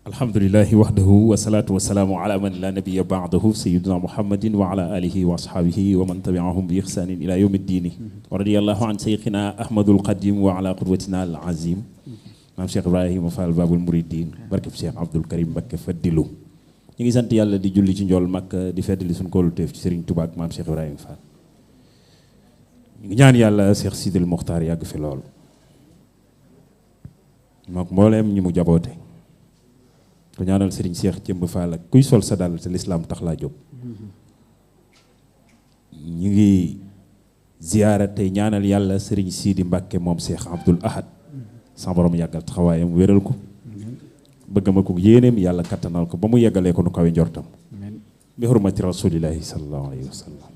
alhamdulillahi wahdahu wa salatu wa salaamu ala man la nabiyya ba'dahu sayyidina muhammadin wa ala alihi wa ashabihi wa man tabi'ahum bi ihsanin ila yawmi ddini wa radiyallahu an saykhina ahmadul qadim wa ala qudwatina al azim maam Cheikh Ibrahima Fall babul muridin barkeb Cheikh Abdoul Karim Mbacké Fadilu ñu ngi sant yàlla di julli ci njool Makka di feddali suñu kóoluteef ci Serigne Touba ak maam Cheikh Ibrahima Fall ñu ngi ñaan yàlla Cheikh Sidil Mokhtar yàgg fi lool mook mbooleem ñi mu jaboote ko ñaanal Serigne Cheikh Jëmb Fall ak kuy sol sa dal te lislaam tax laa jóg ñu ngi ziyaara tey ñaanal yàlla Serigne Sidi Mbacké moom Cheikh Abdoul Ahad sama borom yàggal taxawaayam wéral ko bëgg ma ko yéeneem yàlla kattanal ko ba mu yeggalee ko nu kawe njortam bi hurmati rasulillahi sallallahu alayhi wa sallam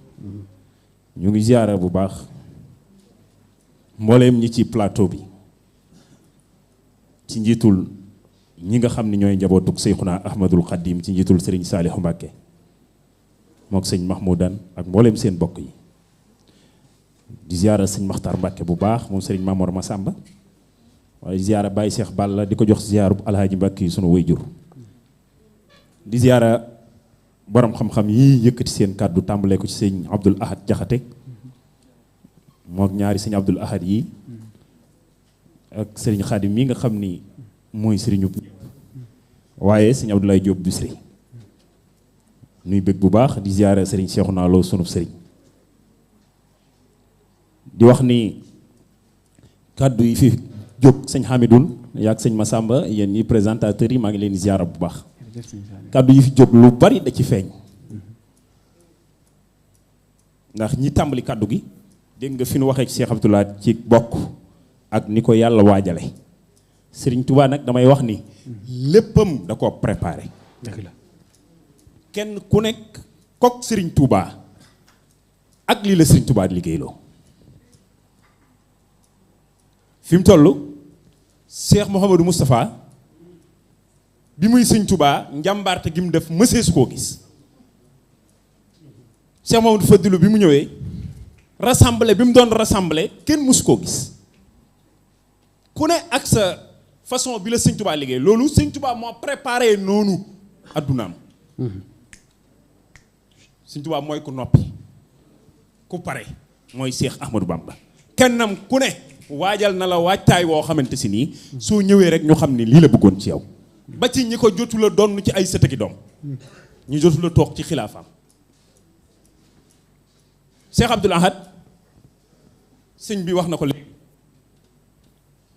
ñu ngi ziyaara bu baax mbooleem ñi ci plateau bi ci njiitul ñi nga xam ne ñooy njabootug Seyxuna Ahmadul Xadim ci njiitul Serigne Saalihu Mbacké mook sëñ Mahmoudan ak mbooleem seen bokk yi di ziyaara sëñ Maxtar Mbacké bu baax moom Serigne Mamor Massamba waaye ziyaara Baye Cheikh Balla di ko jox ziyaaru Alhaaji Mbacké yi sunu wayjur di ziyaara borom xam-xam yi yëkkati seen kàddu tàmbalee ko ci sëñ Abdoul Ahad Jaxate mook ñaari sëñ Abdoul Ahad yi ak Serigne Khadim mi nga xam ni mooy Serigne waaye sëñ Abdoulaye Diop Bichri nuy bëgg bu baax di ziyaara Serigne Cheikhouna Lo sunub Serigne di wax ni kàddu yi fi jóg sëñ Hamidoun yaag sëñ Massamba yéen ñi présentateurs yi maa ngi leen di ziyaara bu baax kàddu yi fi jóg lu bari da ci feeñ ndax ñi tàmbali kàddu gi dégg nga fi nu waxee ci Cheikh Abdoulaye ci bokk ak ni ko yàlla waajale Serigne Touba nag damay wax ni léppam da koo préparé dëgg la kenn ku nekk kook Serigne Touba ak lii la Serigne Touba liggéeyloo fi mu toll Cheikh Mouhamadou Moustapha bi muy Serigne Touba njàmbaarte gi mu def mëseesu koo gis Cheikh Mouhamadou Fadilou bi mu ñëwee rassemblé bi mu doon rassemblé kenn mësu koo gis ku ne ak sa façon bi la Sëñ Touba liggéey loolu Sëñ Touba moo préparé noonu addunaam Sëñ Touba mooy ku noppi ku pare mooy Cheikh Ahmadou Bamba kennam ku ne waajal na la waajtaay woo xamante si nii soo ñëwee rek ñu xam ni lii la bëggoon ci yow ba ci ñi ko jotu la doon ci ay sëtëki doom ñu jotu la toog ci xilaafaam Cheikh Abdoul Ahad sëñ bi wax na ko léegi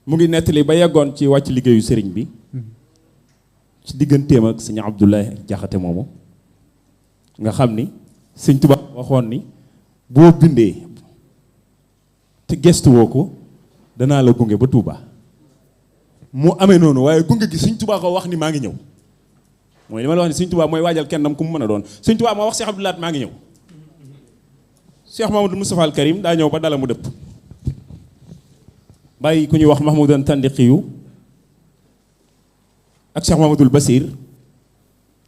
mu ngi nettali ba yeggoon ci wàcc liggéeyu sëriñ bi ci digganteem ak sëñ Abdoulaye Jaxate moomu nga xam ni sëñ Tuubaa waxoon ni boo bindee te gestuwoo ko danaa la gunge ba Touba mu amee noonu waaye gunge gi sëñ Tuubaa ko wax ni maa ngi ñëw mooy li ma la wax ni sëñ Tuubaa mooy waajal kennam ku mu mën a doon sëñ Tuubaa moo wax Cheikh Abdoulaye maa ngi ñëw Cheikh Mamadou Moustapha al Karim daa ñëw ba dala mu dëpp bàyyi ku ñuy wax Mahmoudan Tandiqiyu ak Cheikh Mamadou Basir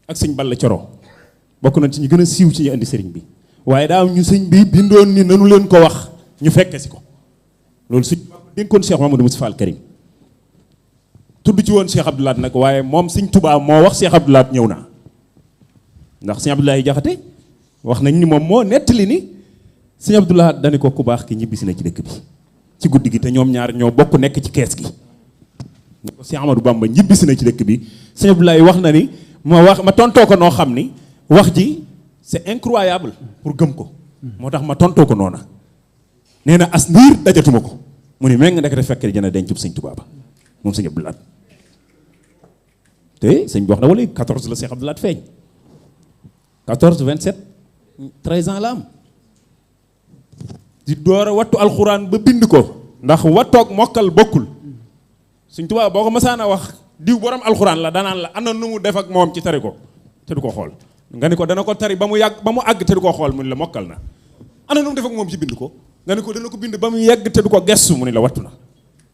ak sëñ Balla Coro bokk nañ ci ñu gën a siiw ci ñu indi sëriñ bi waaye daa am ñu sëñ bi bindoon ni nanu leen ko wax ñu fekke si ko loolu suñ dénkoon Cheikh Mamadou Moustapha al Karim tudd ci woon Cheikh Abdoulaye nag waaye moom sëñ Touba moo wax Cheikh Abdoulaye ñëw na ndax sëñ Abdoulaye Jaxate wax nañ ni moom moo nettali ni sëñ Abdoulaye dani ko ku baax ki ñibbisi na ci dëkk bi ci guddi gi te ñoom ñaar ñoo bokk nekk ci kees gi ne ko Cheikh Amadou Bamba ñibbisi na ci dëkk bi sëñ Abdoulaye wax na ni ma tontoo ko noo xam ni wax ji c'est incroyable pour gëm ko moo tax ma tontoo ko noona nee na as ndiir dajatuma ko mu ni meng ndekete fekk jëna dencub sëñ Touba ba moom sëñ Abdoulaye te sëñ bi wax na wala 14 la Cheikh Abdoulaye feeñ 14 27 13 ans la am di door a wattu alxuraan ba bind ko ndax wattoog mokkal bokkul Sëñ Tuubaa boo ko mësaan a wax diw borom alxuraan la danaan la ana nu mu def ak moom ci tari ko te du ko xool nga ni ko dana ko tari ba mu yàgg ba mu àgg te du ko xool mu ni la mokkal na ana nu mu def ak moom ci bind ko nga ni ko dana ko bind ba mu yegg te du ko gestu mu ni la wattu na